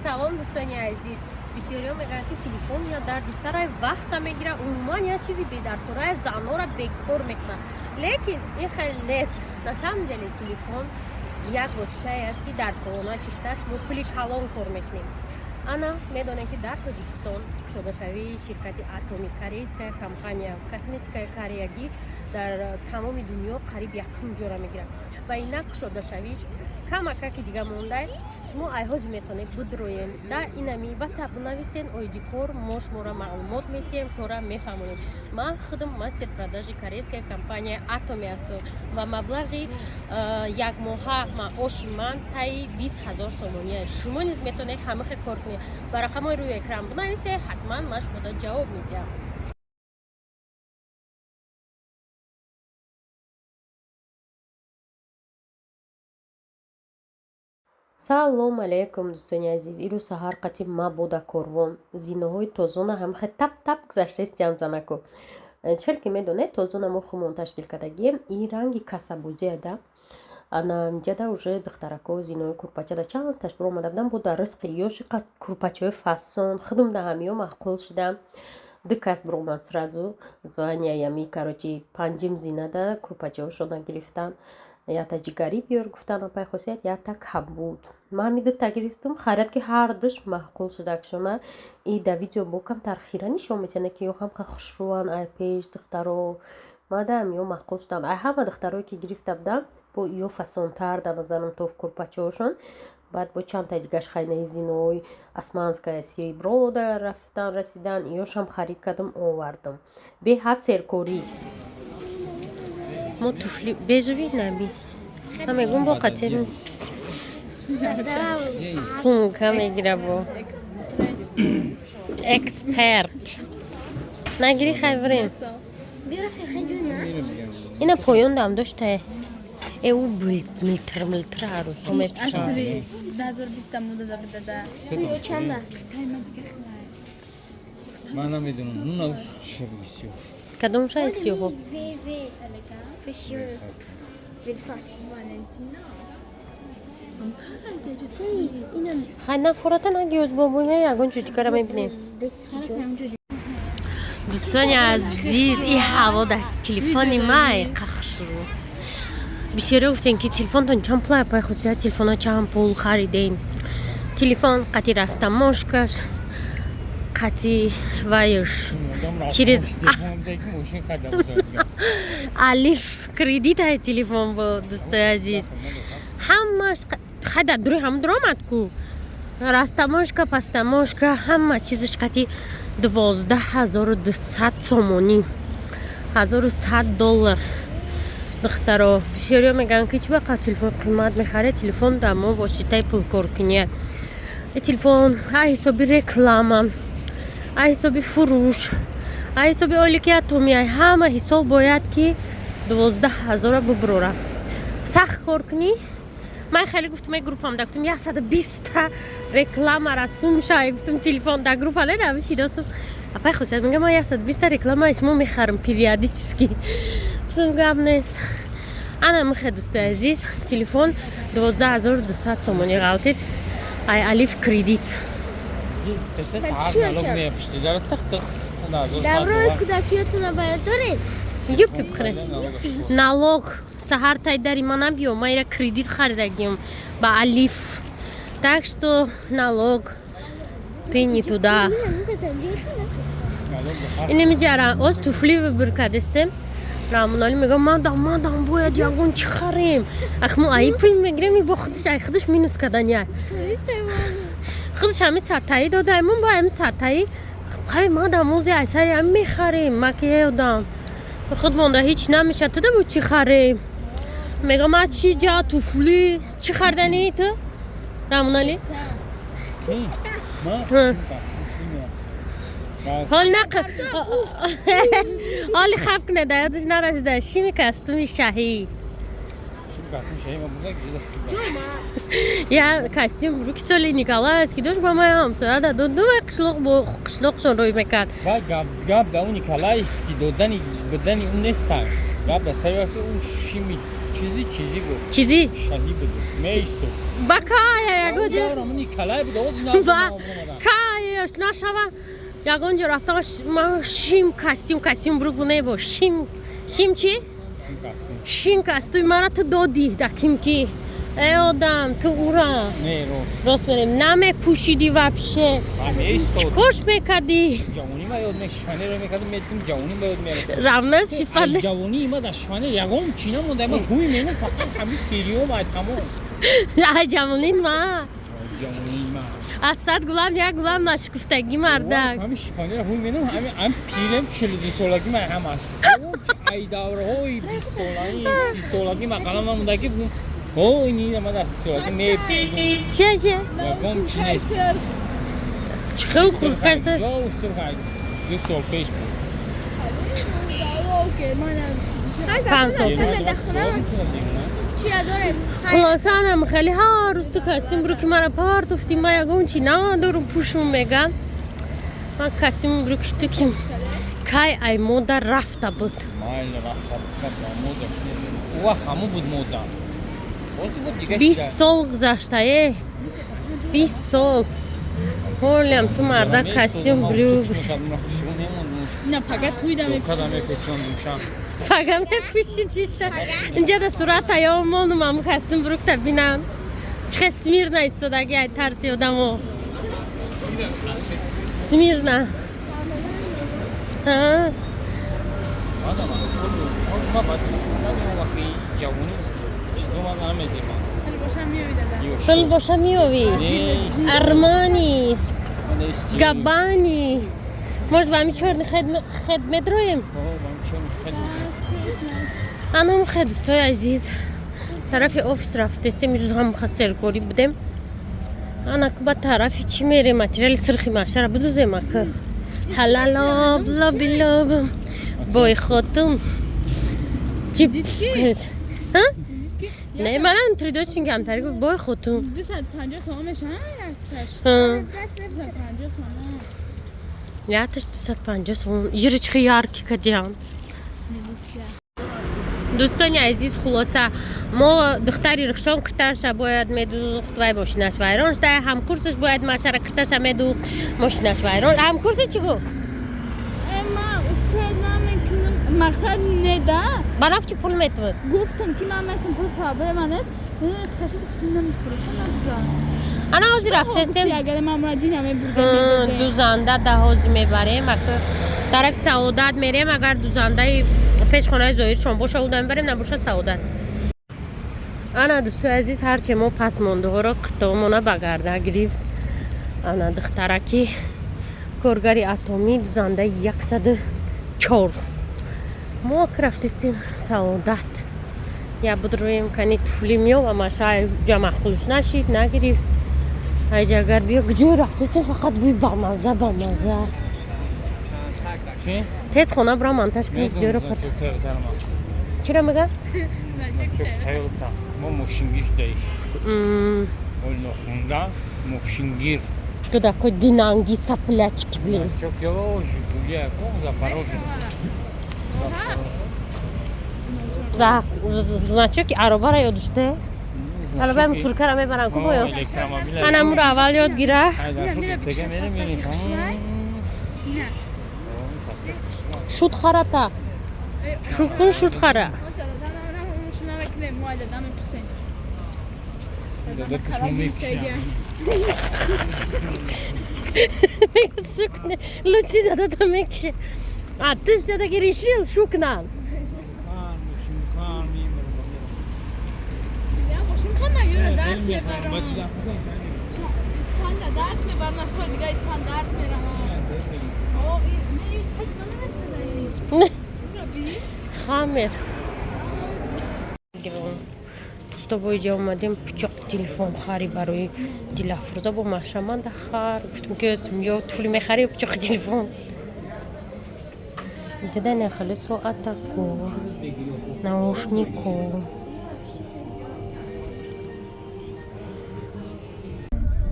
Салом, дӯстони азиз. Бисёриҳо мегӯянд, ки телефон я дарди сарай, вақта мегирад, умуман як чизи бедаркорая, занора бекор мекунад. Лекин ин хел нест. На самом деле телефон як воситае аст, ки дар хона шишта шумо пули калон кор мекунед. Ана медонем, ки дар Тоҷикистон кушодашавии ширкати Атоми, корейская компания, косметикаи кореягӣ дар тамоми дунё қариб якум ҷора мегирад ва инак кушодашавиш камакаки дига мондай. Шумо айҳози метавонед бидроен да инами Ватсап бинависен оиди кор, мо шуморо маълумот метиҳем, кора мефаҳмонем. Ман худам мастер продажи корейская компания Атоми ҳастам ва маблағи якмоҳа маоши ман таи 20 000 сомония. Шумо низ метавонед ҳамахе кор кунед. Ба рақамҳои рӯи экран бинависед, ҳатман ман шумода ҷавоб медиҳам. Салом алейкум, дӯстони азиз. Ирӯз саҳар қати мабода корвон зинаҳои тозона ҳамахе тап тап гузаштаистиян занаку. Чел ки медонед, тозона мо хумон ташкил кардагием, и ранги касабозия да. Ана инҷада уже духтарако зинои курпачада чандташ биромада будам, бо дар ризқи ёши курпачаҳои фасон худам да ҳамиё маъқул шудам. Ду кас биромад, сразу звания ями, короче, панҷим зинада курпачаҳошона гирифтан. Якта ҷигарӣ биёр гуфтан апай Хосият, якта кабуд. Ман ҳами дута гирифтам, хайрият, ки ҳардуш маъқул шудакшона. И да видео бо камтар хира нишон метиҳанд, ки ё ҳамха хушрӯянд. Ай пеш духтаро мада ҳамиё маъқул шуданд. Ай ҳама духтарое ки гирифта буданд, бо ё фасонтар дар назарам то курпачаҳошон. Баъд бо чандтаи дигаш хайнаи зинои османская серебро да рафтан расидан, иёшам харид кардам, овардам. Беҳад серкорӣ. Мо туфли бежевый нами мегум, бо қатем сумка мегира, бо эксперт нагири, хай бирем. Ина поён дам доштае, э ӯ милтир милтир арӯсо мепӯшад. Асри 2020 мудада бидада. Чанда? Киртайма дига хилай. Ман намедонам, нуна шабиги сиёҳ. Кадом шай сиёҳо? В В. Fisher. Versace. Valentino. Инам Хай, нафората нагиёз, бобоя, ягон чиз дигара мебинем. Дӯстони азиз, и ҳаво дар телефони май қахшрӯ. Бисёриё гуфтем, ки телефонтон чанд пул, апай Хусият, телефона чанд пул харидем? Телефон қати растаможкаш, қати вайш через Алиф кредитай телефон буд. Дӯстои азиз, ҳамаш хай дар дури ҳам дуромад ку, растаможка, пастаможка, ҳама чизаш қати 12 200 сомонӣ, 1100 доллар. Духтаро, бисёриё мегӯянд, ки чӣ вақт телефон қимат мехаред? Телефон дар мо воситаи пулкоркуние. Телефон ай ҳисоби реклама, ай ҳисоби фурӯш, ай ҳисоби олики атомия, ҳама ҳисоб бояд ки 12 000-а бубурора. Сахт кор кунӣ. Ман хеле гуфтам, группам да гуфтам, 120-та реклама расум шай, гуфтам, телефон да группа не да шидосум. Апай Хосият мега, ман 120-та реклама шумо мехарам периодически. Гуфтам, гап нест. Ана михе, дӯстои азиз, телефон 12 200 сомонӣ ғалтид ай Алиф кредит. Даврои кӯдакиётона ба ёд доред? Юпи бихӯре. Налог саҳар тай дари ман набиё, ман ира кредит харидагим ба Алиф, так что налог ты не туда. Инамиҷара оз туфли выбор кардестем. Рамоналӣ мегӯям, мадам, мадам, бояд ягон чӣ харем. Ах, мо аи пул мегирем, бо худаш ай худаш минус кардани, худаш ҳами саттаӣ дода, мо бо ҳами саттаӣ. Хай, мадам, ози ай сари ҳами мехарем. Ма ки одам худ монда ҳеҷ намешад. Туда бу чӣ харем? Мегӯям, ма чӣ ҷа туфли чӣ харданӣ ту, Рамоналӣ? Ҳол нақ ҳоли хаф кунед, да ёдаш нарасида шими костюми шаҳӣ. Я костюм руки соли Николаевский дошт, ба ман ҳамсоя да дод, ду қишлоқ бо қишлоқшон рӯй мекард. Гап да у Николаевский додани бидани ӯ нестак, гап да сари ки ӯ шими Чизи чизи буд. Чизи? Шаҳӣ буд. Меистод. Ба кая ягон ҷо. Мани калай буд, оз Ба кая нашава. Ягон ҷо рафта ма шим костюм, костюм бругу небо. Шим шим чи? Шим костюм мара ту додӣ да ким ки. Э одам, ту ура. Не, рост. Рост мерем. Намепӯшидӣ вообще. Меистод. Кош мекардӣ. Ҷавонӣ ба ёд шифонеро мекардам, медидам ҷавонӣ ба ёд мерасад. Равна шифонер. Ҷавонӣ ма дар шифонер ягон чӣ намонда, ма ҳуй менам фақат ҳамин тириём ай тамом. Ай ҷавонӣ ма. Ҷавонӣ ма. Аз сад гулам як гулам нашукуфтагӣ мардак. Ҳамин шифонеро ҳуй менам, ҳамин ам пирем 42 солагӣ ма ҳамаш. Ай давраҳои 20 солагӣ, 30 солагӣ ма қалам намонда ки о ини ма дар 30 солагӣ мепӯшидам. Чия чия? Ягон чӣ нест. Чӣ хел хулқаса? 2 сол пеш буд. 5 сол. Чия дорем? Хулоса анам хеле ҳар рӯз ту костюм брюки мара партофтӣ, ма ягон чи надорум пӯшум мегам. Ман костюм брюки ту ки кай ай мода рафта буд. Майли рафта буд, мода ӯ вақт ҳамун буд мода. 20 сол гузашта, э. 20 сол. Ҳолиам ту марда костюм брюк. На пага туйда мепӯшидам. Пага мепӯшидиша. Инҷа да сурата ё монум ам костюм брюкта бинам. Чӣ хел смирно истодаги ай тарси одамо. Смирно. А? Пул боша меёвӣ. Армани, Габбани. Может, ба ҳами чёрный хед медроем? Анам хе дӯстои азиз, тарафи офис рафтестем, имрӯз ҳам серкорӣ будем. Ана ба тарафи чӣ мерем? Материали сирхи машара бидузем ака. Ҳалалоб лоби лоб бой хотун. Чӣ? Не, манам тридочин камтари гуфт бой хотун. 250 сомон мешавад якташ. 250 сомон. Якташ 250 сомон. Иҷра чӣ яркий кадиям. Дӯстони азиз, хулоса мо духтари Рухшон кирташа бояд медӯхт, вай мошинаш вайрон шуда, ҳамкурсаш бояд машара кирташа медӯхт, мошинаш вайрон. Ҳамкурси чӣ гуфт? Ма успеть намекунам. Мақсад не да. Ба нафчи пул метавад? Гуфтам ки ман метавонам, пул проблема нест. Хташа намефурӯшам надузан. Ана ҳозир рафтестем. Агар ман мурадина мебурдам. Дузанда да ҳозир мебарем. Ака тарафи Саодат мерем, агар дузандаи пеш хонаи Зоҳиршон боша, уда мебарем, набоша Саодат. Ана дӯстои азиз, ҳарче мо пасмондаҳоро қиртоғмона ба гарда гирифт. Ана духтараки коргари атомӣ дузандаи 104. Мо рафтестем Саодат. Я будроем кани туфли меёва маша ҷа маъқулш нашид, нагирифт. Айҷа агар биё куҷо рафтестем, фақат гӯй бамаза бамаза. Тез хона бира монтаж кунед ҷойро пат. Чиро мега? Мо мошингир шудаиш. Ол нохунда мошингир. Кто такой динанги соплячки, блин? Запорожец. Значоки аробара ёд шуда? Арабаи мусуркара мебаранд ку боё? Ана муро аввал ёд гира. Шуд харата. Шуд кун, шуд хара. Шукне. Лучи дадата мекше. А ты все-таки решил шукнан. Дарс мебарам. Испания дарс мебарам, сол дига испан дарс меравам. Хамер. Дӯсто, бо иҷа омадем пучоқ телефон хари барои Дилафрӯза бо машаманда хар. Гуфтем ки ё туфли мехари ё пучоқи телефон. Иҷада нехали соатако, наушнико.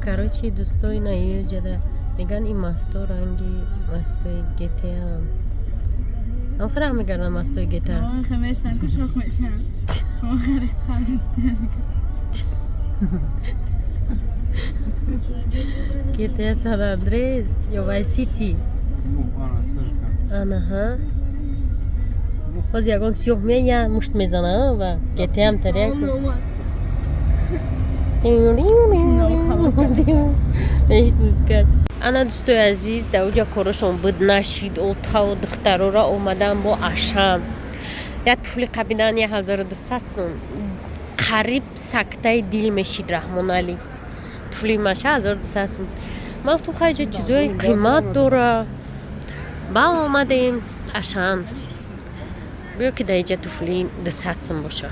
Короче, дӯстои наиҷада меган ин масто ранги мастои гетеам. Ам хара мегардан мастои гета. Хеместан кушох мешан. GTA San Andreas ё Vice City. Анаҳа, боз ягон сиёҳ мея, мушт мезана ва GTA ам таряк. Ана, дӯстои азиз, дар уҷа корошон буд нашид. Отаву духтарора омадан бо Ашан, як туфли қабидан 1200 сум. Қариб сактаи дил мешид Раҳмоналӣ. Туфли маша 1200 сум. Ман гуфтам, хайҷа чизои қимат дора. Ба омадем Ашан, гӯё ки дар иҷа туфли 200 сум боша.